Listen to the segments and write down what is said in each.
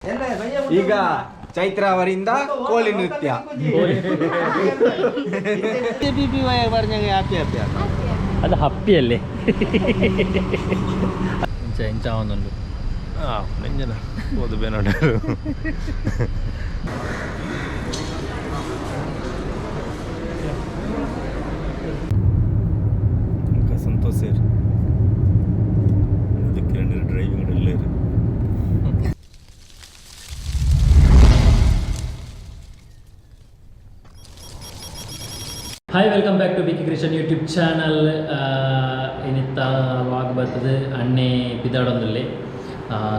ಈಗ ಚೈತ್ರ ಅವರಿಂದ ಕೋಳಿ ನೃತ್ಯ. ಅದು ಹಪ್ಪಿಯಲ್ಲಿ ಇಂಚ ಇಂಚ ಒಂದುಂಡು. ನಂಜನ ಓದು ಬೇನೋಡ. ಸಂತೋಷ ಸರ್, ಇದಕ್ಕೆ ಡ್ರೈವಿಂಗ್ ಎಲ್ಲ. Hi, welcome back to Vicky Krishan YouTube channel. ಇನಿತ್ತ vlog ಬರ್ತದೆ. ಅಣ್ಣೆ ಪಿದಾಡೊಂದುಲ್ಲೆ,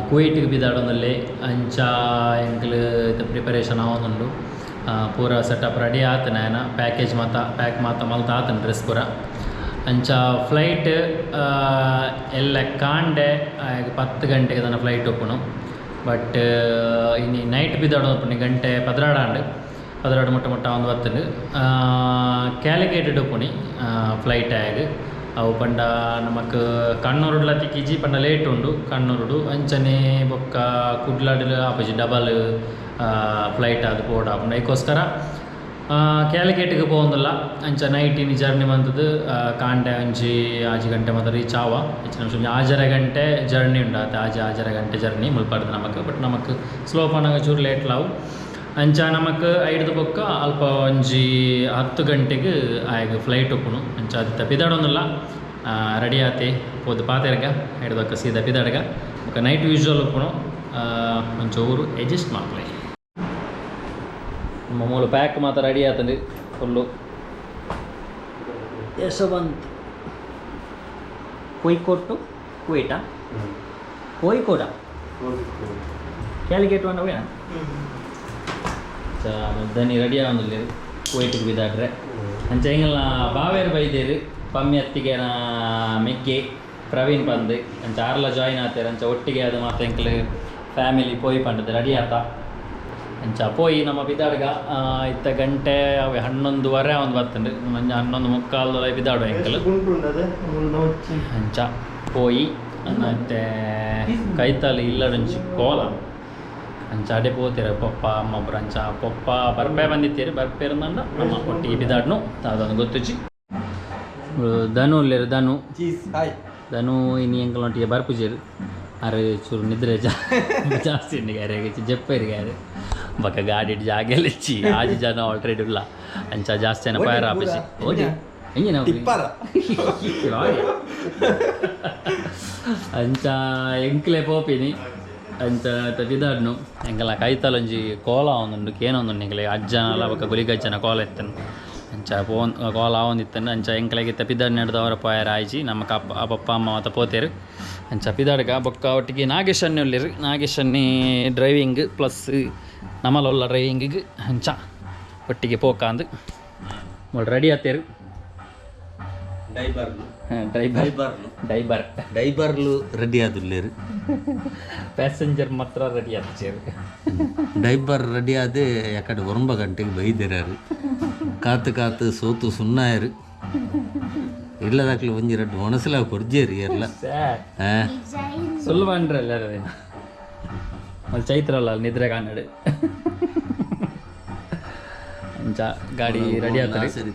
ಕುವೈಟ್ಗೆ ಪಿದಾಡೊಂದುಲ್ಲೆ. ಅಂಚ ಎಂಕ್ಲು ಇತ್ತೆ ಪ್ರಿಪರೇಷನ್ ಆವೊಂದುಂಡು. ಪೂರ ಸೆಟಪ್ ರೆಡಿ ಆತನ ಆಯನ ಪ್ಯಾಕೇಜ್ ಮಾತ ಪ್ಯಾಕ್ ಮಾತ ಮಲ್ತ ಆತನ ಡ್ರೆಸ್ ಪೂರ. ಅಂಚ ಫ್ಲೈಟ್ ಎಲ್ಲ ಕಾಂಡೆ 10 ಗಂಟೆಗೆ ತನ್ನ ಫ್ಲೈಟ್ ಉಪ್ಪುನು. ಬಟ್ ಇನಿ ನೈಟ್ ಪಿದಾಡೊಂದು ಗಂಟೆ 12 ಆಂಡ್. 12 ಮುಟ್ಟ ಮುಟ್ಟ ಒಂದು ಬತ್ತುಂಡು. ಕ್ಯಾಲಿಕೇಟೆಡ್ ಉಪ್ಪುನಿ ಫ್ಲೈಟ್ ಆಗ್. ಅವು ಪಂಡ ನಮಕ್ ಕಣ್ಣೂರುಡ್ಲ ತಿಕ್ಕಿಜಿ ಪಂಡ ಲೇಟ್ ಉಂಡು ಕಣ್ಣೂರುಡು. ಅಂಚನೆ ಬೊಕ್ಕ ಕುಡ್ಲಾಡ್ ಆಪುಜಿ, ಡಬಲ್ ಫ್ಲೈಟ್ ಅದು ಪೋಡಾಪುಂಡು. ಐಕೋಸ್ಕರ ಕ್ಯಾಲಿಕೇಟ್ಗೆ ಪೋವೊಂದುಲ್ಲ. ಅಂಚ ನೈಟ್ ಇನಿ ಜರ್ನಿ ಮಂತುದು ಕಾಂಡೆ ಒಂಜಿ 6 ಗಂಟೆ ಮಾತ ರೀಚ್ ಆವ. ಹೆಚ್ಚು ನಿಮಿಷ ಒಂಜಿ 6.5 ಗಂಟೆ ಜರ್ನಿ ಉಂಡು ಆತೆ. ಆಜಿ ಆಜರೆ ಗಂಟೆ ಜರ್ನಿ ಮುಲ್ಪಡ್ದು ನಮಕ್. ಬಟ್ ನಮಕ್ ಸ್ಲೋ ಪನ್ನಗ ಚೂರು ಲೇಟ್ ಲಾವು. ಅಂಚ ನಮಕ್ ಐಡ್ದು ಬೊಕ್ಕ ಅಲ್ಪ ಒಂಜಿ 10 ಗಂಟೆಗೆ ಆಯಗ್ ಫ್ಲೈಟ್ ಉಪ್ಪುನು. ಅಂಚ ಅದಿತ್ತ ಪಿದಾಡೊಂದುಲ್ಲ. ರೆಡಿ ಆತೆ, ಪೋದು ಪಾತೆರ್ಗ. ಐಡ್ದು ಬೊಕ್ಕ ಸೀದಾ ಪಿದಾಡ್ಗ. ಬೊಕ್ಕ ನೈಟ್ ವಿಜುವಲ್ ಉಪ್ಪುನು, ಒಂಚೂರು ಅಡ್ಜಸ್ಟ್ ಮಲ್ಪುಲೆ. ನಮ್ಮ ಮೂಲು ಪ್ಯಾಕ್ ಮಾತ ರೆಡಿ ಆತಂಡು ಫುಲ್ಲು. ಯಶವಂತ್ ಕೋಯಿಕೋಟ್ ಟು ಕುವೈಟಾ, ಕೋಯಿಕೋಡ ಕ್ಯಾಲಿಕೇಟ್ ವಂಡ. ದನಿ ರೆಡಿ ಆವೊಂದುಲ್ಲೆರ್ ಕುವೈಟ್ಗೆ ಬಿದಾಡ್ರೆ. ಅಂಚ ಎಂಗಲ್ನ ಬಾವೇರು ಬೈದೇರು, ಪಮ್ಮಿ ಅತ್ತಿಗೆ ಮೆಗ್ಗೆ ಪ್ರವೀಣ್ ಪಂದ್. ಅಂಚ ಆರ್ಲ ಜಾಯಿನ್ ಆತೇರ್. ಅಂಚ ಒಟ್ಟಿಗೆ ಅದು ಮಾತ ಎಂಕ್ಲು ಫ್ಯಾಮಿಲಿ ಪೋಯಿ ಪಂಡದು ರೆಡಿ ಆತ. ಅಂಚ ಪೋಯಿ ನಮ್ಮ ಬಿದಾಡ್ಗ. ಇತ್ತ ಗಂಟೆ ಅವೆ 11:30 ಒಂದು ಬತ್ತುಂಡು. ಮಂಜ 11:45 ಬಿದಾಡುವ ಎಂಕಲು. ಅಂಚ ಪೋಯಿ ಮತ್ತೆ ಕೈತಾಲ್ ಇಲ್ಲಡೊಂಜಿ ಕೋಲ. ಅಂಚ ಅಡೆ ಪೋತೆರ್ ಪೊಪ್ಪ ಅಮ್ಮ ಪೂರ. ಅಂಚ ಪೊಪ್ಪ ಬರ್ಪೆ ಬಂದಿತ್ತೀರಿ, ಬರ್ಪೇರಂದಂಡ ನಮ್ಮ ಒಟ್ಟಿಗೆ ಬಿದಾಡ್ನು ಅದೊಂದು ಗೊತ್ತುಜ್ಜಿ. ಧನು ಉಲ್ಲೆರ್, ಧನು. Cheese, hi. ಧನು ಇನಿ ಎಂಕಲ್ನೊಟ್ಟಿಗೆ ಬರ್ಪುಜೆರ್. ಅರೆ ಚೂರು ನಿದ್ರೆ ಜಾಸ್ತಿ ಉಂಡು ಗಾರೆ, ಜಪ್ಪೇರು ಗಾರೆ. ಬೊಕ ಗಾಡಿಡ್ ಜಾಗೆಲ್ಲ ಇಜ್ಜಿ, ಆಜಿ ಜನ ಆಲ್ರೆಡಿ ಉಲ್ಲ. ಅಂಚ ಜಾಸ್ತಿ ಜನ ಪಯರ ಆಪುಜಿ. ಓಡಿ ಎಂಜಿನ ಟಿಪ್ಪರ್. ಅಂಚ ಎಂಕ್ಲೆ ಪೋಪಿನಿ. ಅಂಚ ಪಿದಾಡ್ನು. ಎಂಕಲ್ನ ಕೈತಲೊಂಜಿ ಕೋಲ ಒಂದುಂಡು, ಕೇನೊಂದುಂಡು. ಎಂಕ್ಲೆ ಅಜ್ಜನಲ ಬೊಕ ಗುಳಿಗಜ್ಜನ ಕೋಲ ಇತ್ತನು. ಅಂಚ ಪೋನ್ ಕೋಲ ಆವೊಂದಿತ್ತನು. ಅಂಚ ಎಂಕ್ಲೆಗ್ ಇತ್ತೆ ಪಿದಾಡ್ ನೆಡ್ದವರ ಪೋಯರ ಆಯ್ಜಿ. ನಮ್ಮ ಕಪ್ಪ ಪಪ್ಪ ಅಮ್ಮ ಮಾತ ಪೋತೆರ್. ಅಂಚ ಪಿದಾಡ್ಗ. ಬೊಕ್ಕ ಒಟ್ಟಿಗೆ ನಾಗೇಶ್ ಅಣ್ಣೆ ಉಲ್ಲೆರ್. ನಾಗೇಶ್ ಅಣ್ಣೆ ಡ್ರೈವಿಂಗ್ ಪ್ಲಸ್ ನಮಲೊಲ್ಲ ಡ್ರೈವಿಂಗಿಗೆ. ಅಂಚ ಒಟ್ಟಿಗೆ ಪೋಕಾಂದು ಮೂಲು ರೆಡಿ ಆತೇರು. ಡೈಬರ್ಲು. ಡ್ರೈವರ್. ಡೈಬರ್ಲು. ಡೈಬರ್. ಡೈಬರ್ಲು ರೆಡಿ ಆದುಲ್ಲೇರು. ಪ್ಯಾಸೆಂಜರ್ ಮಾತ್ರ ರೆಡಿ ಆತೇರು. ಡೈಬರ್ ರೆಡಿ ಆದ ಯಾಕಡೆ 9 ಗಂಟೆಗೆ ಬೈದಿರಾರು. ಕಾತು ಕಾತು ಸೋತು ಸುನ್ನಾಯರು. ಇಲ್ಲದಾಕ್ಲು ಒಂಜಿ ರಡ್ಡು ಒಣಸಲ ಕೊರ್ಜೇರಿ ಎಲ್ಲ. ಸುಳ್ಳು ಬಂಡ್ರಲ್ಲ ಮಲ್ಲಿ ಚೈತ್ರಲ್ಲ ನಿದ್ರೆ ಕಾಣಡು. ಅಂಚ ಗಾಡಿ ರೆಡಿ ಆಗ್ತದೆ. ಸರಿ.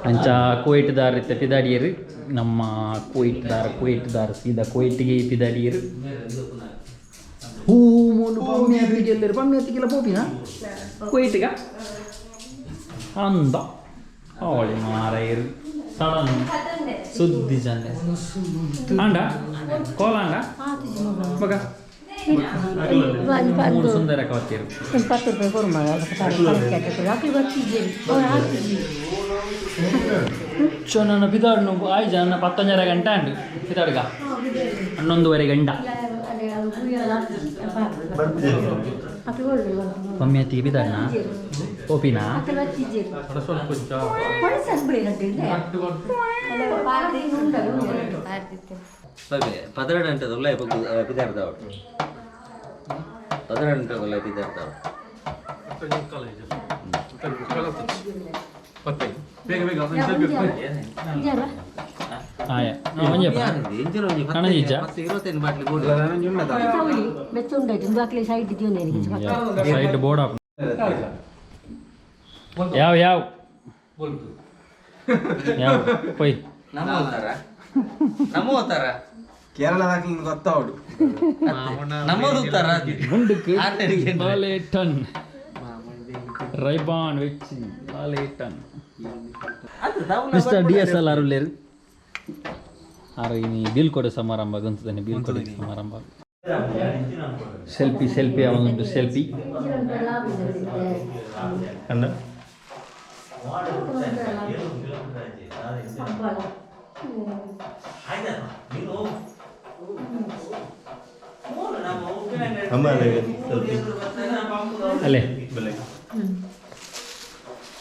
ಅಂಚ ಕುವೈಟ್ ದಾರ್ ಇತ್ತೆ ಪಿದಾಡಿಯರು. ನಮ್ಮ ಕುವೈಟ್ ದಾರ್, ಕುವೈಟ್ ದಾರ್ ಸೀದಾ ಕುವೈಟ್ಗೆ ಪಿದಾಡಿಯರು. ಹೂ ಮೂಲು ಪಮ್ಮಿ ಅತ್ತಿಗೆ ಎಲ್ಲರು ಪಮ್ಮಿ ಅತ್ತಿಗೆಲ್ಲ ಪೋಪಿನ ಕುವೈಟ್ಗ ಅಂದ ಅವಳಿ ಮಾರೈರು. ಸಡನ್ ಸುದ್ದಿ ಜನ ಅಂಡ ಕೋಲ ಅಂಡ ಬಗ ಮೂರು ಸುಂದರ ಕವತ್ತೀರು. 10 ರೂಪಾಯಿ ಕೊಡು ಮಗ. ಅಕ್ಲು ಬರ್ತಿದ್ದೀರಿ ಅವ್ರು ಹಾಕ್ತಿದ್ದೀರಿ. ಸೊ ನನ್ನ ಪಿದಾಡ್ನು ಆಯ್ಜ ನನ್ನ ಪತ್ತೊಂಜರ ಗಂಟೆ ಅಂಡು ಪಿದಾಡ್ಗ, 11:30 ಗಂಟ. ಮಮ್ಮಿ ಅತ್ತಿಗೆ ಪಿದಾಡ್ನ ಓಪಿನಾ. ಅಕ್ಲು ಬರ್ತಿದ್ದೀರಿ. 12 ಗಂಟೆ ಉಲ್ಲ ಪಿದಾಡ್ದವ, 12 ಗಂಟೆ ಉಲ್ಲ ಪಿದಾಡ್ದವ. ಆಯ ಒಂಜಿ ಕಣಜಿಜ್ಜ? 25 ಬಾಟ್ಲಿ ಬೋಡು. ಬೆಚ್ಚ ಉಂಡಾಯ್ತು ಬಾಕ್ಲೆ ಸೈಡ್ ದಿವ್ನೆ. ಸೈಡ್ ಬೋರ್ಡ್ ಆಪ್ ಯಾವ ಯಾವ ಯಾವ ಪೊಯ್. ನಮ್ಮ ಹೋತಾರ, ನಮ್ಮ ಹೋತಾರ. ಕೇರಳದಾಗ ಗೊತ್ತಾವಡು. ನಮ್ಮದು ಉತ್ತಾರ. ಗುಂಡುக்கு ಬಾಲೆ ಟನ್ ರೈಬಾನ್ வெச்சு ಬಾಲೆ ಟನ್. ಮಿಸ್ಟರ್ ಡಿಎಸ್ಎಲ್ಆರ್ ಉಲ್ಲೇರು ಆರ್ ಇನಿ ಬೀಳ್ಕೊಡೆ ಸಮಾರಂಭ ಗಂತದನೆ. ಬೀಳ್ಕೊಡೆ ಸಮಾರಂಭ ಸೆಲ್ಫಿ ಸೆಲ್ಫಿ ಅವನೊಂದು ಸೆಲ್ಫಿ. ಕಂಡ. ಅಲ್ಲೇ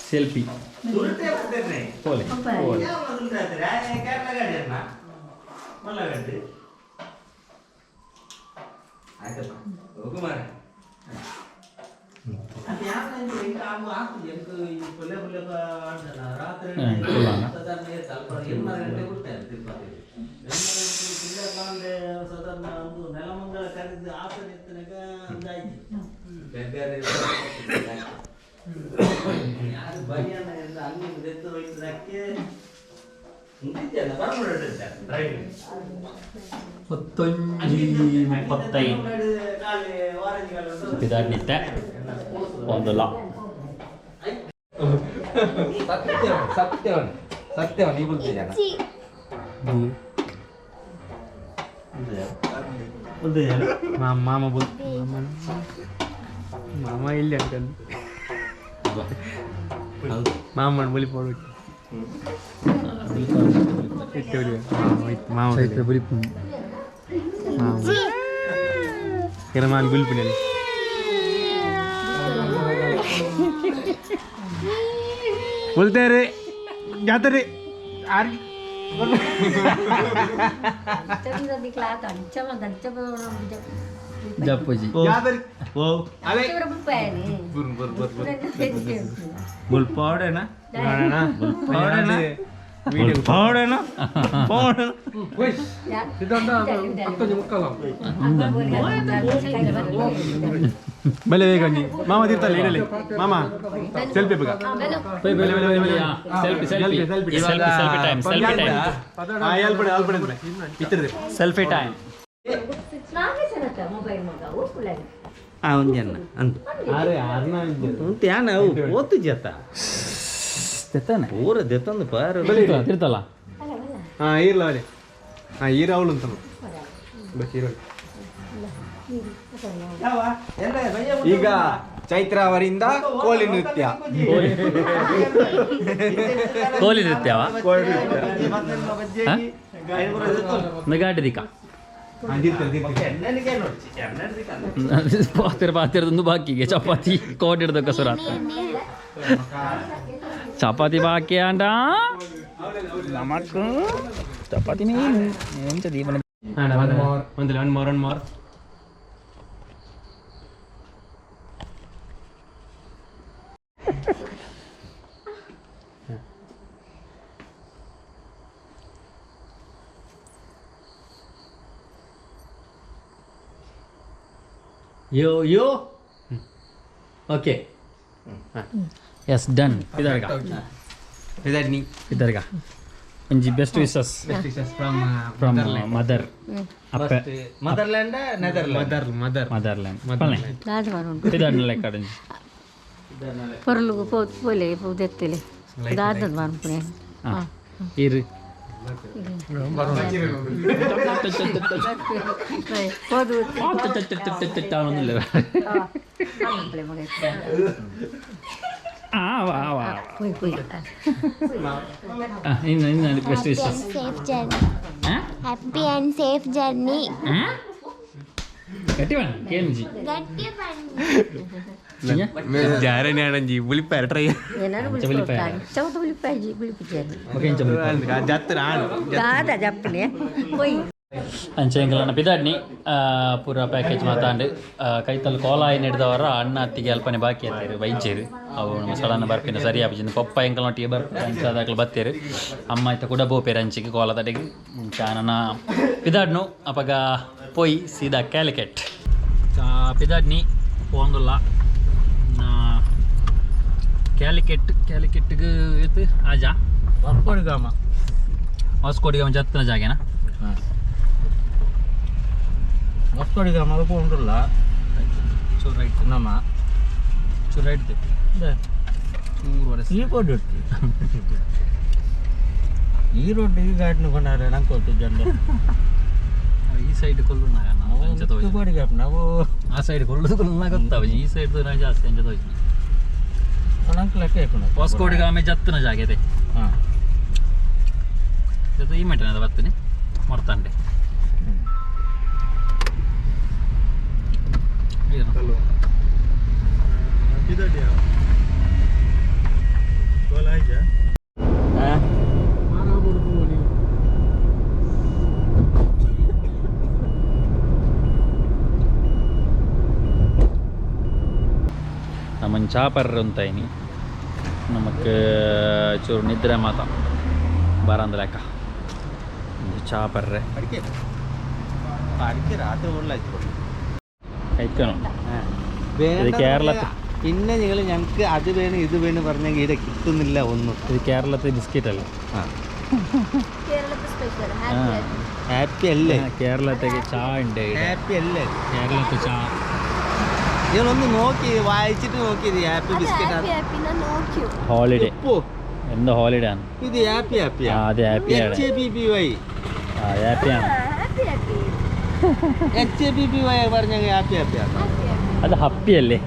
ಸೆಲ್ಫಿ ಪೋಲೆ ಪೋಲೆ. ಕೊಲ್ಲಾನ. 11:35 ಇದಾಗ್ನಿತ್ತೆ ಒಂದು ಲಾ. ಸತ್ಯ ಸತ್ಯವನ್ ಸತ್ಯವನ್ ನೀ ಬುಲ್ತಿಜನ. ಮಾಮ ಬುಲ್ ಮಾಮ ಇಲ್ಲಿ ಅಂಕಲ್ ಮಾಮನ್ ಬಲಿ ಪೋಡು ಮಾಮ ಚೈತ್ರ ಬುಲಿಪು. ಮಾಮ ಮಾಮ ಬುಲ್ಪಿನಲ್ಲಿ. ಬುಲ್ತೇರಿ ಜಾತ್ರೆ ಆರ್. ಜಪ್ಪುಜಿ. ಜಾತ್ರೆ. ಓ. ಅಲೆ. ಬುರ್ ಬುರ್ ಬುರ್ ಬುರ್ ಬುಲ್ ಪಾಡೇನಾ? ಪಾಡೇನಾ? ಪಾಡೇನಾ? ಪಾಡೇನಾ? ಬಲೆ ಬೇಗ ಒಂಜಿ ಮಾಮ ತಿರ್ತಲ್ಲ ಇಡಲಿ ಮಾಮ ಸೆಲ್ಫಿ ಬೇಗ. Bye bye bye bye. Selfie selfie selfie. Selfie selfie time, selfie time. ಹಾ, ಅಲ್ಪಡೆ ಅಲ್ಪಡೆ ಇತ್ತಿರದೆ. Selfie time. ಮೊಬೈಲ್ ಮಗ ಆ ಒಂಜನ್ನ ಅಂದು ಆರೆ ಆರ್ನ. ಉಂತೆ ಯಾನ ಅವು ಪೋತು ಜತ. ತೆತ್ತಾನೆ. ಪೂರ ದೆತ್ತೊಂದು ಪಾರು. ತಿರ್ತಲ್ಲ. ಹಾ ಈರ್ಲ ಅವಳೆ ಹಾ ಈರ ಅವಳು ಅಂತ ಬಸ್ ಈರೋಳಿ. ಈಗ ಚೈತ್ರ ಅವರಿಂದ ಕೋಳಿ ನೃತ್ಯ. ಕೋಲಿ ನೃತ್ಯವ ನಗಾಟದಿಕ. ಪಾತಿರ ಪಾತಿರದೊಂದು ಬಾಕಿಗೆ ಚಪಾತಿ ಕೋಟ್ ಹಿಡ್ದಕ್ಕ ಸುರಾತ ಚಪಾತಿ ಬಾಕಿ ಅಂಡ ನಮಕ್ ಚಪಾತಿ ಎಂಚ ದೀಪನ. ಒಂದು one more, one more. Yo yo okay. Yes, done. ಇದಾರ್ಗ. ಇದಾಡ್ನಿ. ಇದಾರ್ಗ ಒಂಜಿ best wishes. From from mother ಅಪ್ಪೆ. Motherland, Netherland. Mother mother. Motherland ಪಲ್ಲೆ. ಇದಾಡ್ನ ಲೆಕ್ಕ ಒಂಜಿ. పొరలు పోలే దెత్తలే దాదది మనుకునే. ಹಾಂ ಇರು. పోదు. ഒന്നുമില്ല. ആ വാ വാ. పోయి పోయి. ആ ഇന്ന് ഇന്ന് best wishes. Safe journey. Happy and safe journey. ಗಟ್ಟಿ ಬಣ್ಣ ಕೇಂಜಿ. ಗಟ್ಟಿ ಬನ್ನಿ. ಜಾರನೆ ಬುಲಿಪಾರ ಟ್ರೈ. ఏనాడు చౌత ఉల్లిపాయ ఉల్లిపించారు. ಓಕೆ. ಜಾತ್ರೆ ಆಣು. దాదా చెప్పలే పోయి. ಅಂಚೆಂಕಲನ ಪಿದಾಡ್ನಿ ಪೂರ ಪ್ಯಾಕೇಜ್ ಮಾತಾಂಡು ಕೈತಲ್ ಕೋಲಾಯಿ ನೆಡ್ದವರ ಅಣ್ಣ ಅತ್ತಿಗೆ ಅಲ್ಪನೆ ಬಾಕಿ ಅತ್ತೇರು ಬೈಜೇರು ಅವು ನಮ್ಮ ಸಡನ್ ಬರ್ಪಿನ ಸರಿ ಆಪಿಜಿಂದ ಪಪ್ಪ ಎಂಕಲ್ ಒಟ್ಟಿಗೆ ಬರ್ಪ ಅಂಚಾದಾಕ್ಲು ಬತ್ತೇರು ಅಮ್ಮ ಐತ ಕೂಡ ಬೋಪೇರು ಅಂಚಿಗೆ ಕೋಲದಡೆಗೆ ಚಾನನ ಪಿದಾಡ್ನು ಅಪಗ ಪೋಯ್ ಸೀದಾ ಕ್ಯಾಲಿಕೆಟ್ ಪಿದಾಡ್ನಿ ಪೋಂದುಲ್ಲ ಕ್ಯಾಲಿಕೆಟ್ ಕ್ಯಾಲಿಕೆಟ್ಗೆ ಇತ್ತು ಆಜಾ ವಾಸ್ಕೋಡಿಗಾಮ ವಾಸ್ಕೋಡಿಗಾಮ ಜತ್ತನ ಜಾಗೆನಾ ವಾಸ್ಕೋಡಿಗಾಮ ಪೋಂಡುಲ್ಲ ಚೂರು ರೈಟ್ ನಮ್ಮ ಚೂರು ರೈಟ್ ಚೂರು ವರೆಸ್ ಈ ರೋಡ್ ಈ ರೋಡ್ ಈ ಗಾಡಿನ ಕೊಂಡಾರೆ ನಂಗೆ ಗೊತ್ತಿದ್ದಂಡೆ ಈ ಸೈಡ್ ಕೊಲ್ಲು ನಾವು ಆ ಸೈಡ್ ಕೊಲ್ಲು ಕೊಲ್ಲು ಗೊತ್ತಾವ ಈ ಸೈಡ್ ನಾ ಜಾಸ್ತಿ ಅಂಚ ತೋಜಿ ನಂಗೆ ಲೆಕ್ಕ ಇಪ್ಪುಂಡು ವಾಸ್ಕೋಡಿಗಾಮೆ ಜತ್ತನ ಜಾಗೆ ಇದೆ ಹಾಂ ಜೊತೆ ಈ ಮಟ್ಟಿನ ಬತ್ತನೆ ಮೊರ್ತಾಂಡೆ ನಮ್ಮನ್ನು ಚಾಪರ್ ಅಂತಾಯಿನಿ ನಮಕ್ ಚೂರು ನಿದ್ರೆ ಮಾತ ಬರಂದ ಲೆಕ್ಕ ಚಾ ಪರ್ರೆ ಅಡಿಕೆ ಅಡಿಕೆ ರಾತ್ರಿ ഉള്ളായിട്ട് കഴിക്കണോ ഇത് കേരളത്തിൽ പിന്നെ നിങ്ങൾ ഞങ്ങൾക്ക് അത് വേണം ഇത് വേണം പറഞ്ഞെങ്കിൽ ഇവിടെ കിട്ടുന്നില്ല ഒന്നും ഇത് കേരളത്തെ ബിസ്ക്കറ്റ് അല്ലേ കേരളത്തെ സ്പെഷ്യൽ ഹാപ്പി അല്ലേ കേരളത്തേക്ക് ചാ ഉണ്ട് ഇവിടെ. ഹാപ്പി അല്ലേ കേരളത്തെ ചാ നിങ്ങളൊന്ന് നോക്കി വായിച്ചിട്ട് നോക്കിയത് happy biscuit happy happy ഞാൻ നോക്കിയോ ഹോളിഡേ ഇപ്പോ എന്ത് ഹോളിഡേ ആണ് ഇത് ഹാപ്പി ഹാപ്പിയാ ആ, അത് ഹാപ്പിയാണ്. H A P P Y ആ ഹാപ്പിയാണ് happy happy H A P P Y പറഞ്ഞെങ്കിൽ ഹാപ്പി ഹാപ്പിയാണ് ഹാപ്പി ഹാപ്പി അത് ഹപ്പി അല്ലേ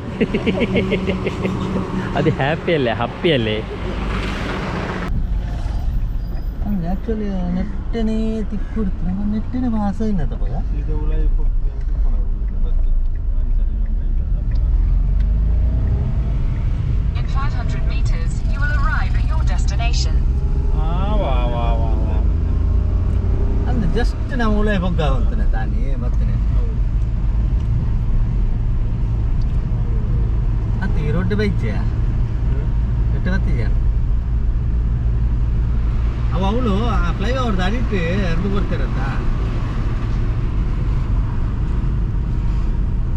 അത് ഹാപ്പി അല്ലേ ഹപ്പി അല്ലേ ആക്ച്വലി നെറ്റിനെ തിക്കുടുത്തു നെറ്റിന് പാസ് ചെയ്യുന്നത് പോയാ In 500 meters, you will arrive at your destination. ಅಂದ್ ಜಸ್ಟ್ ನಾವು ಉಳೆ ಬೊಗ್ಗ ಅಂತಾನೆ ತಾನೇ ಬರ್ತೇನೆ ಅತ್ತ ಈ ರೋಡ್ ಬೈಚೆ ಎಟ್ಟು ಬತ್ತಿದ್ಯಾ ಅವ ಅವಳು ಆ ಫ್ಲೈ ಅವ್ರದ್ದು ಅಡಿಟ್ಟು ಅರ್ದು ಬರ್ತಿರತ್ತ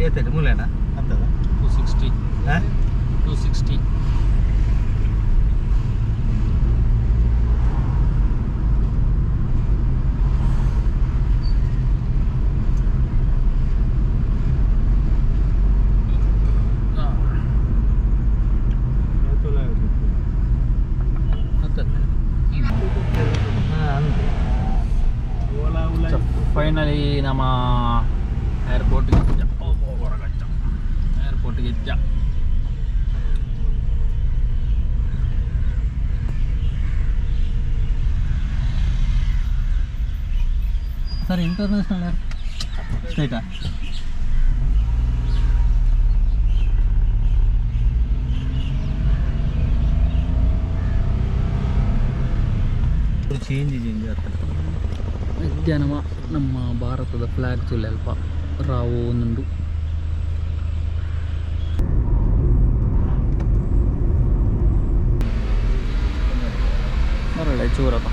ಏತಡಿ ಮೂಲೆನಾ ಅಂತದ 260 ಹಾಂ 260 finally ನಮ್ಮ ಏರ್ಪೋರ್ಟ್ಗೆ ಏರ್ಪೋರ್ಟ್ಗೆ ಎತ್ತ sir international ಸ್ಟೇಟಾ change change ಆಗ್ತದೆ ಮಧ್ಯಾಹ್ನ ನಮ್ಮ ಭಾರತದ ಫ್ಲಾಗ್ ತುಲೆ ಅಲ್ಪ ರಾವು ಒಂದುಂಡು ಬರಲ್ಲ ಚೂರಪ್ಪ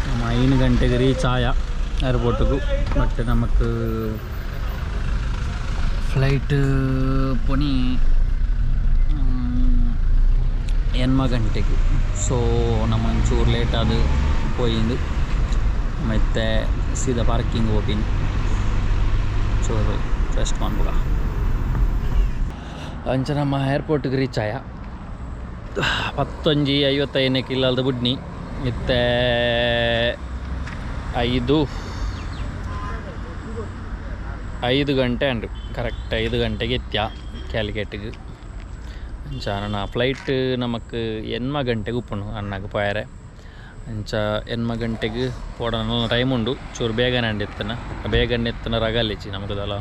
ನಮ್ಮ 5 ಗಂಟೆಗೆ ರೀಚ್ ಆಯ ಏರ್ಪೋರ್ಟಿಗೂ ಬಟ್ ನಮಕ್ ಫ್ಲೈಟ್ ಪೊನಿ 8 ಗಂಟೆಗೆ. ಸೊ ನಮ್ಮ ಒಂಚೂರು ಲೇಟ್ ಆದ ಪೋಯಿಂದು ಮತ್ತು ಸೀದಾ ಪಾರ್ಕಿಂಗ್ ಹೋಗಿನಿ ಚೂರು ರೆಸ್ಟ್ ಮಾಡ್ಬೋಡ ಅಂಚ ನಮ್ಮ ಏರ್ಪೋರ್ಟ್ಗೆ ರೀಚ್ ಆಯ 10:55 ಇಲ್ಲಲ್ದ ಬುಡ್ನಿ ಇತ್ತೆ 5 ಗಂಟೆ ಅಂಡು ಕರೆಕ್ಟ್ 5 ಗಂಟೆಗೆ ಎತ್ಯ ಕ್ಯಾಲಿಕೇಟಿಗೆ. ಅಂಚ ನನ್ನ ಫ್ಲೈಟ್ ನಮಕ್ 8 ಗಂಟೆಗೆ ಉಪ್ಪುಂಡು ಅಣ್ಣಗೆ ಪೋಯರೆ. ಅಂಚ 8 ಗಂಟೆಗೆ ಪೋಡ ಟೈಮ್ ಉಂಡು ಚೂರು ಬೇಗನೆ ಅಂಡು ಎತ್ತನ ಬೇಗನೆ ಎತ್ತನ ರಗಲಿಚ್ಚಿ ನಮಗದಲ್ಲ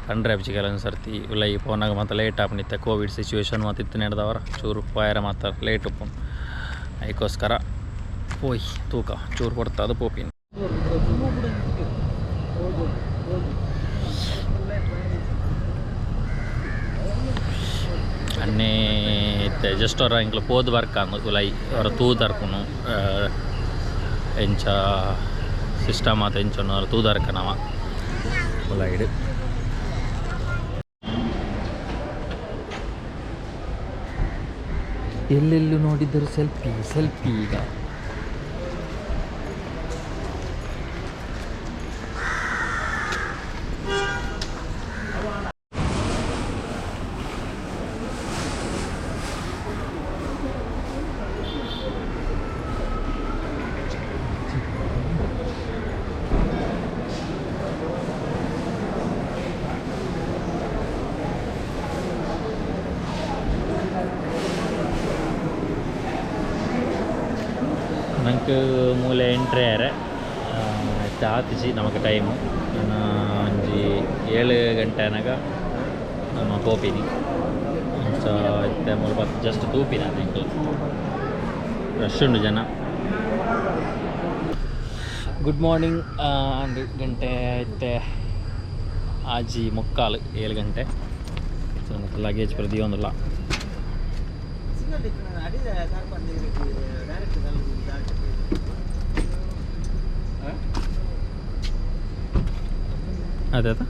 ಪಂಡ್ರೆ ಅಬ್ಜಿ ಕೆಲವೊಂದು ಸರ್ತಿ ಉಲೈ ಪೋನಾಗ ಮಾತ್ರ ಲೇಟ್ ಆಪಣಿತ್ತೆ ಕೋವಿಡ್ ಸಿಚುವೇಶನ್ ಮಾತ್ರ ಇತ್ತು ನಡೆದವರ ಚೂರು ಪೋಯರೆ ಮಾತ್ರ ಲೇಟ್ ಉಪ್ಪುಂಡು. ಅದಕ್ಕೋಸ್ಕರ ಪೋಯ್ ತೂಕ ಚೂರು ಕೊಡ್ತಾ ಅದು ಪೋಪಿನ. ಅನ್ನೇ ಜಸ್ಟ್ ಅವರ ಇಂಕ್ಲ ಪೋದು ಬರ್ಕಂದು ಉಲೈ ಅವರ ತೂ ತರ್ಪುನು ಎಂಚ ಸಿಸ್ಟಮ್ ಆತ ಎಂಚ ಅವರ ತೂ ತರ್ಕನವ ಉಲೈಡ್. ಎಲ್ಲೆಲ್ಲೂ ನೋಡಿದ್ದರು ಸೆಲ್ಫಿ ಸೆಲ್ಫಿ. ಈಗ ನಂಗೆ ಮೂಲೆ ಎಂಟ್ರಿ ಆರೆ ಆತಿಜಿ ನಮಗೆ ಟೈಮು. ನಾನು ಒಂಜಿ 7 ಗಂಟೆ ಆನಾಗ ನಮ್ಮ ಪೋಪಿನಿ. ಸೊ ಇತ್ತೆ ಮೂಲು ಪತ್ತು ಜಸ್ಟ್ ತೂಪಿನ ಎಂಕುಲು. ರಶ್ ಉಂಡು ಜನ. Good morning. ಗಂಟೆ ಇತ್ತೆ 6:45, 7 ಗಂಟೆ. ಸೊ ಲಗೇಜ್ ಪ್ರತಿಯೊಂದಿಲ್ಲ. ಅದೇ ಅದ.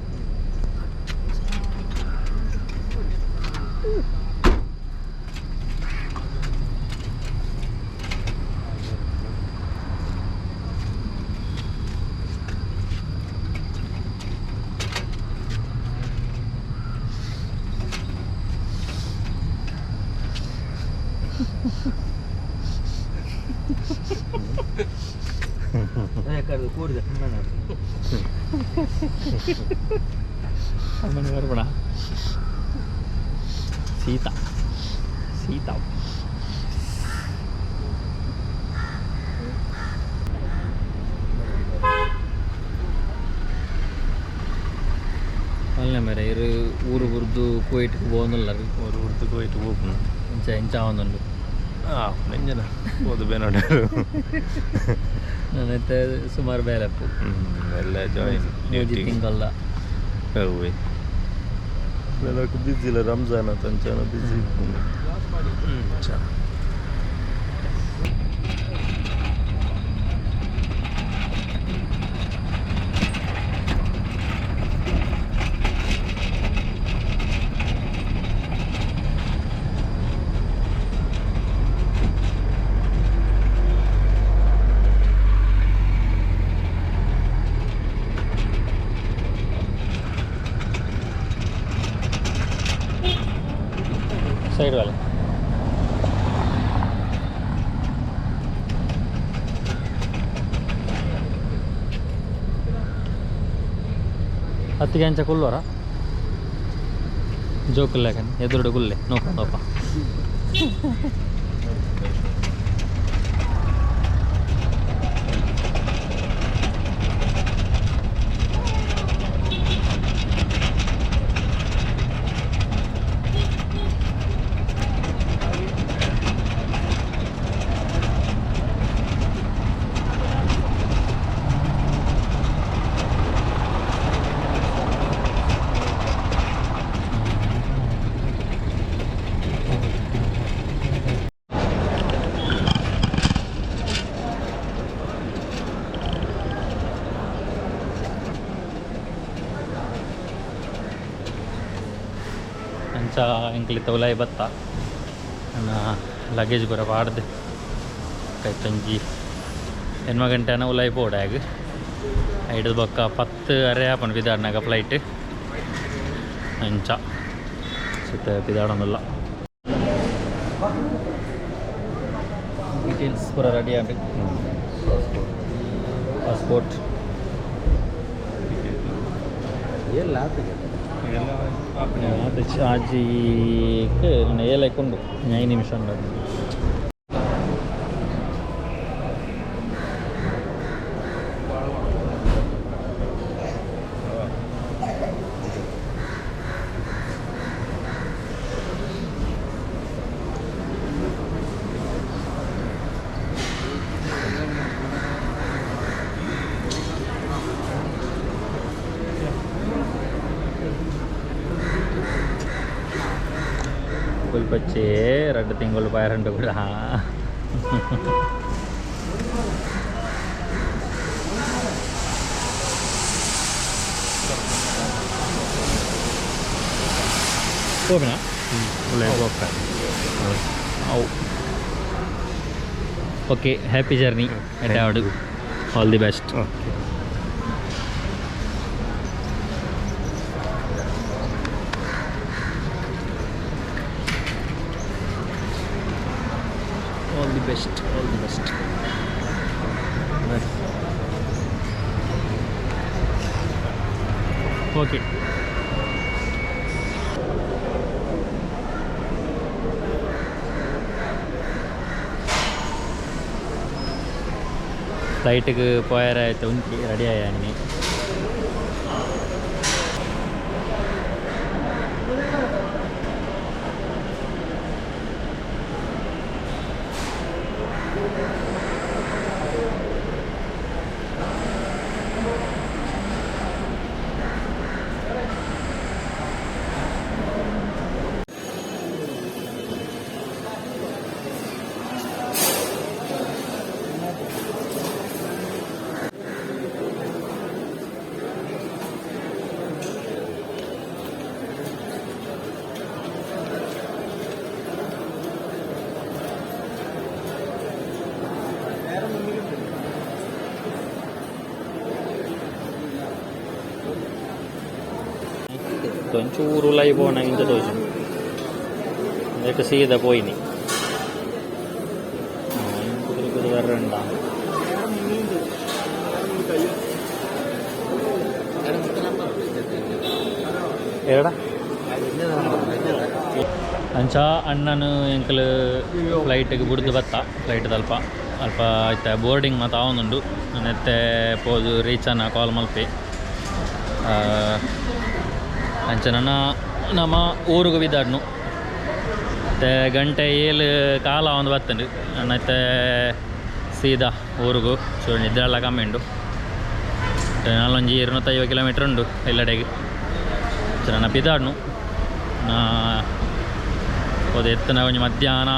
ಅಮ್ಮನ ಬರ್ಬೇಡ. ಸೀತಾ ಸೀತಾ ಅಲ್ಲ ಮೇರೆ ಇರು ಊರು ಬುರ್ದು ಕುವೈಟ್ಗೆ ಪೋವೊಂದುಲ್ಲರ್. ಊರು ಬುರ್ದು ಕುವೈಟ್ ಪೋಪುನು. ಇಂಚ ಇಂಚ ಆವೊಂದುಂಡು. ಇಂಜನ ಪೋದು ಬೇನೋಡರು. ನಾನೈತೆ ಸುಮಾರು ಬೇಲೆಪ್ಪು. ಎಲ್ಲ ಜಾಯಿನ್ ಮೂಜಿ ತಿಂಗಳ್ದ. ಅವ್ವೆ ನನಗೆ ಬಿಸಿ ಇಲ್ಲ, ರಂಜಾನ್ ಅಂತ ಅಂಚನ ಬಿಸಿ ಇಪ್ಪುಂಡು. ಚಾ ಸೈಡ್ ವಾಲೆ ಹತ್ತಿಗೆ ಅಂಚ ಕುಲ್ಲೋರ ಜೋಕುಲ್ಲೆ ಕಣ್ ಎದುರುಡು ಗುಲ್ಲೆ ನೋಕೊಂಡಪ್ಪ. ಅಂಚ ಎಂಕ್ಲಿತ್ತ ಉಲಾಯಿ ಬತ್ತ ನನ್ನ ಲಗೇಜ್ ಪೂರ ಪಾಡ್ದು ಕೈತಂಜಿ 8 ಗಂಟೆನ ಉಲಾಯಿ ಪೋಡಾಗ ಐದು ಬೊಕ್ಕ 10:30 ಆಪುಂಡು ಪಿದಾಡ್ನಾಗ ಫ್ಲೈಟ್. ಅಂಚ ಸುತ್ತ ಪಿದಾಡೊಂದುಲ್ಲ. ಡೀಟೇಲ್ಸ್ ಪೂರ ರೆಡಿ ಆಂಡ್ ಪಾಸ್ಪೋರ್ಟ್ ಎಲ್ಲ ಆಜಿಕ್ ಏಲೈಕೊಂಡು 5 ನಿಮಿಷ ಉಂಡು. ಕುಲ್ಪಚ್ಚೆ ರಡ್ಡು ತಿಂಗಳು ಪಾಯರಂಡು ಕೂಡ. ಹೋಗೋಣ. ಅವು ಓಕೆ, ಹ್ಯಾಪಿ ಜರ್ನಿ. ಎಡ್ಡೆ, all the best. Okay. All the best, all the best. Okay. ಫ್ಲೈಟ್ಗೆ ಪೋಯರ ಆಯ್ತು, ಉಂಚಿ ರೆಡಿ ಆಯಾನಿ. ಒಂಚೂರು ಲೈ ಪೋಣ ಇಂಚ ತೋಜು ಅದಕ್ಕೆ ಸೀದಾ ಪೋಯಿನಿ. ಕುದುರೆ ಕುದುರೆ ಉಂಡ. ಎರಡ ಅಂಚ ಅಣ್ಣನು ಎಂಕಲ್ ಫ್ಲೈಟ್ಗೆ ಬುಡ್ದು ಬತ್ತ. ಫ್ಲೈಟ್ ಅಲ್ಪ ಅಲ್ಪ ಇತ್ತೆ ಬೋರ್ಡಿಂಗ್ ಮತ್ತು ಆವೊಂದುಂಡು. ನೆತ್ತೆ ಪೋದು ರೀಚ್ ಅನ್ನ ಕಾಲ್ ಮಲ್ಪಿ. ಅಂಚ ನನ್ನ ನಮ್ಮ ಊರಿಗೆ ಬಿದ್ದಾಡ್ನು. ಮತ್ತು ಗಂಟೆ 7:15 ಒಂದು ಬತ್ತಂಡು. ನನ್ನ ಸೀದಾ ಊರಿಗೂ ಚೂರು ನಿದ್ರೆ ಎಲ್ಲ ಕಮ್ಮಿ ಉಂಡು. ನಾಲೊಂಜಿ 250 ಕಿಲೋಮೀಟ್ರ್ ಉಂಡು ಎಲ್ಲಡೆಗೆ. ನನ್ನ ಪಿದಾಡ್ನು ನಾ ಹೋದ ಎತ್ತನ ಒಂಜಿ ಮಧ್ಯಾಹ್ನ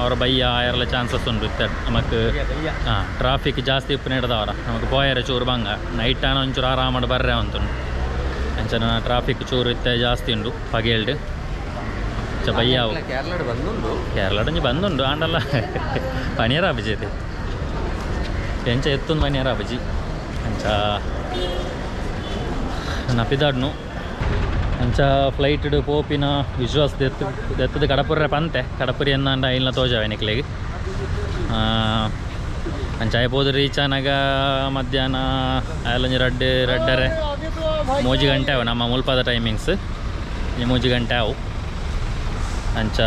ಅವರ ಬಯ್ಯ ಆಯರ್ಲ ಚಾನ್ಸಸ್ ಉಂಡು. ಇತ್ತ ನಮಕ್ ಹಾಂ ಟ್ರಾಫಿಕ್ ಜಾಸ್ತಿ ಉಪ್ಪು ನೆಡ್ದವರ ನಮಕ್ ಪೋಯರೆ ಚೂರು ಬಂಗ ನೈಟ್ ಆನ ಒಂಚೂರು ಆರಾಮಡ್ ಬರ್ರೆ ಅಂತುಂಡು. ಅಂಚನ ಟ್ರಾಫಿಕ್ ಚೂರು ಇತ್ತೆ ಜಾಸ್ತಿ ಉಂಡು ಪಗೇಲ್ಡ್. ಚ ಬಯ್ಯ ಕೇರಳಡ್ ಬಂದುಂಡು. ಕೇರಳಡ್ ಒಂಜಿ ಬಂದುಂಡು ಆಂಡಲ್ಲ ಪನಿಯರ ಆಪುಜಿ ಎಂಚ ಎತ್ತೊಂದು ಪನಿಯರ ಆಪುಜಿ. ಅಂಚ ನಪಿದಾಡ್ನು. ಅಂಚ ಫ್ಲೈಟ್ ಪೋಪಿನ ವಿಶ್ವಾಸ ದೆತ್ತು ದೆತ್ತದ ಕಡಪುರ್ರೆ ಪಂತೆ ಕಡಪುರಿ ಎನ್ನಾಂಡ ಐಲ್ನ ತೋಜಾವೆ ನಿಕ್ಲೆಗ್. ಅಂಚ ಆಯ್ ಪೋದು ರೀಚ್ ಆನಗ ಮಧ್ಯಾಹ್ನ ಅಯಲೊಂಜಿ ರಡ್ಡ್ ರಡ್ಡರೆ 3 ಗಂಟೆ ಅವು ನಮ್ಮ ಮುಲ್ಪದ ಟೈಮಿಂಗ್ಸ್ 3 ಗಂಟೆ ಅವು. ಅಂಚ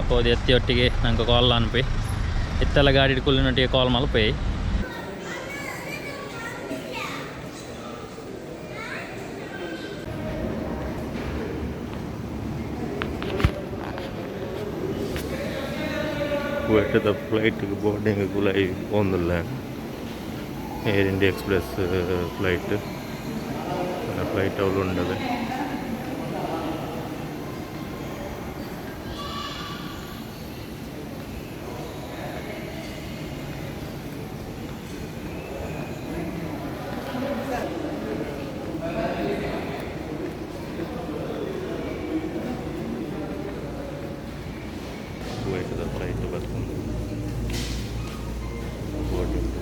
ಪೋದು ಎತ್ತಿ ಒಟ್ಟಿಗೆ ನಂಗೆ ಕಾಲ್ ಅನ್ಪಿ ಇತ್ತೆಲ್ಲ ಗಾಡಿ ಕುಲ್ಲಿನೊಟ್ಟಿಗೆ ಕಾಲ್ ಮಲ್ಪಿ. ಕುವೆಟ್ಟದ ಫ್ಲೈಟ್ಗೆ ಬೋರ್ಡಿಂಗ್ ಗುಲಾಯಿ ಒಂದಿಲ್ಲ. ಏರ್ ಇಂಡಿಯಾ ಎಕ್ಸ್ಪ್ರೆಸ್ ಫ್ಲೈಟ್ ಫ್ಲೈಟ್ ಅವಳು ಉಂಡದೆ. ಕುವೆಟ್ಟದ ಫ್ಲೈಟ್ ಬರ್ತದೆ ಬೋರ್ಡಿಂಗ್.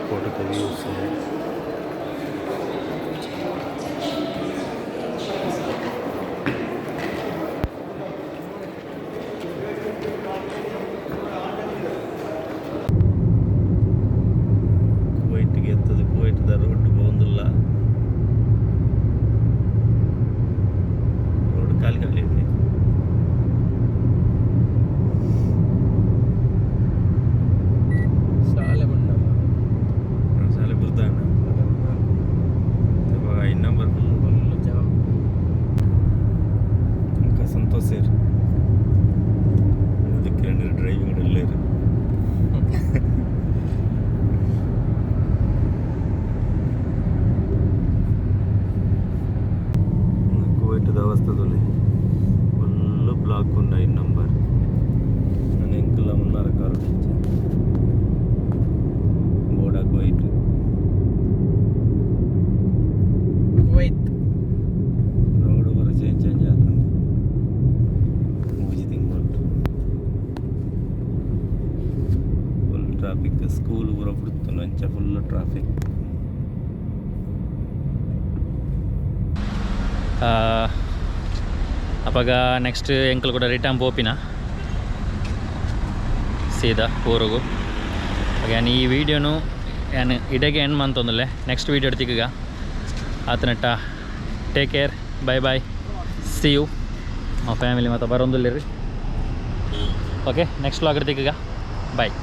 Airport views. ಕುವೈಟ್ಗೆ ಎತ್ತದು ಕುವೈಟ್ದ ರೋಡ್ ಪೋವೊಂದುಲ್ಲ, ರೋಡ್ ಖಾಲಿ ಖಾಲಿ ಇದೆ. ಶಾಲೆ ಬಂಡ. ಶಾಲೆ ಬುರ್ದಾನ ಐದು ನಂಬರ್ ಫುಲ್. Full jam. ఇంకా ಸಂತೋಷ್ ಅದಕ್ಕೆ ಡ್ರೈವಿಂಗ್ ಎಲ್ಲ ಇರು. ಕುವೈಟ್ದ ಅವಸ್ಥದಲ್ಲಿ ಫುಲ್ ಬ್ಲಾಕ್ ಉಂಡು ಐದು ನಂಬರ್. ನಾನು ಎಂಕಲ್ಲ ಮುನ್ನಾರ car board Kuwait. Kuwait. Road ಪೂರ ಚೇಂಜ್ ಚೇಂಜ್ ಆತಂದು ಮೂಜಿ ತಿಂಗಳು ಫುಲ್ ಟ್ರಾಫಿಕ್. ಸ್ಕೂಲ್ ಪೂರ ಬಿಡ್ತು ಅಂಚ ಫುಲ್ ಟ್ರಾಫಿಕ್. ಅಪಗ ನೆಕ್ಸ್ಟ್ ಎಂಕಲ್ ಕೂಡ ರಿಟರ್ನ್ ಪೋಪಿನ ಸೀದಾ ಊರುಗು. ಯಾನ್ ಈ ವೀಡಿಯೋನು ಯಾನ್ ಇಡೆಗೆ ಎಂಡ್ ಮಂತೊಂದುಲ್ಲೆ. ನೆಕ್ಸ್ಟ್ ವೀಡಿಯೋ ತಿಕ್ಕಗ ಆತನಟ್ಟ take care, bye bye, see you. Family ಮತ್ತು ಬರೋಂದುಲ್ಲೇರಿ. ಓಕೆ, ನೆಕ್ಸ್ಟ್ ವ್ಲಾಗ್ ತಿಕ್ಕಗ, ಬಾಯ್.